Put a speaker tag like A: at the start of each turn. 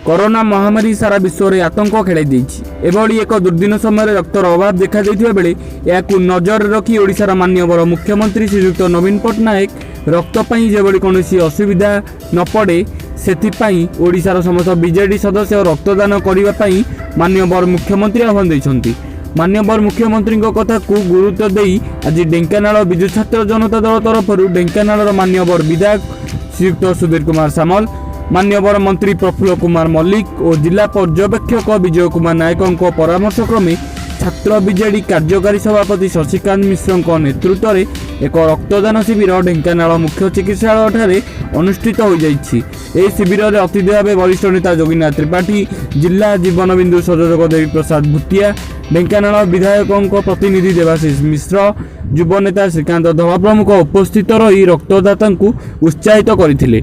A: Corona ମହାମାରୀ ସାରା ବିଶ୍ୱରେ ଆତଙ୍କ ଖେଳାଇ ଦେଇଛି। ଏଭଳି ଏକ ଦୁର୍ଦ୍ଦିନ ସମୟରେ ରକ୍ତର ଅଭାବ ଦେଖାଦେଇଥିବା ବେଳେ ଏହାକୁ ନଜରରେ ରଖି ଓଡ଼ିଶାର ମାନ୍ୟବର ମୁଖ୍ୟମନ୍ତ୍ରୀ ଶ୍ରୀଯୁକ୍ତ ନବୀନ ପଟ୍ଟନାୟକ ରକ୍ତ ପାଇଁ ଯେଭଳି କୌଣସି ଅସୁବିଧା ନ ପଡ଼େ, ସେଥିପାଇଁ ଓଡ଼ିଶାର ସମସ୍ତ ବିଜେଡି ସଦସ୍ୟ ରକ୍ତଦାନ କରିବା ପାଇଁ ମାନ୍ୟବର ମୁଖ୍ୟମନ୍ତ୍ରୀ ଆହ୍ୱାନ ଦେଇଛନ୍ତି। ମାନ୍ୟବର ମୁଖ୍ୟମନ୍ତ୍ରୀଙ୍କ କଥାକୁ ଗୁରୁତ୍ୱ ଦେଇ ଆଜି ଢେଙ୍କାନାଳ ବିଜୁ ଛାତ୍ର ଜନତା ଦଳ ତରଫରୁ ଢେଙ୍କାନାଳର ମାନ୍ୟବର ବିଧାୟକ ଶ୍ରୀଯୁକ୍ତ ସୁଧୀର କୁମାର ସାମଲ, ମାନ୍ୟବର ମନ୍ତ୍ରୀ ପ୍ରଫୁଲ୍ଲ କୁମାର ମଲ୍ଲିକ ଓ ଜିଲ୍ଲା ପର୍ଯ୍ୟବେକ୍ଷକ ବିଜୟ କୁମାର ନାୟକଙ୍କ ପରାମର୍ଶ କ୍ରମେ ଛାତ୍ର ବିଜେଡି କାର୍ଯ୍ୟକାରୀ ସଭାପତି ଶଶିକାନ୍ତ ମିଶ୍ରଙ୍କ ନେତୃତ୍ୱରେ ଏକ ରକ୍ତଦାନ ଶିବିର ଢେଙ୍କାନାଳ ମୁଖ୍ୟ ଚିକିତ୍ସାଳୟଠାରେ ଅନୁଷ୍ଠିତ ହୋଇଯାଇଛି। ଏହି ଶିବିରରେ ଅତିଥି ଭାବେ ବରିଷ୍ଠ ନେତା ଯୋଗୀନାଥ ତ୍ରିପାଠୀ, ଜିଲ୍ଲା ଜୀବନବିନ୍ଦୁ ସଂଯୋଜକ ଦେବୀ ପ୍ରସାଦ ଭୁତିଆ, ଢେଙ୍କାନାଳ ବିଧାୟକଙ୍କ ପ୍ରତିନିଧି ଦେବାଶିଷ ମିଶ୍ର, ଯୁବ ନେତା ଶ୍ରୀକାନ୍ତ ଧଳ ପ୍ରମୁଖ ଉପସ୍ଥିତ ରହି ରକ୍ତଦାତାଙ୍କୁ ଉତ୍ସାହିତ କରିଥିଲେ।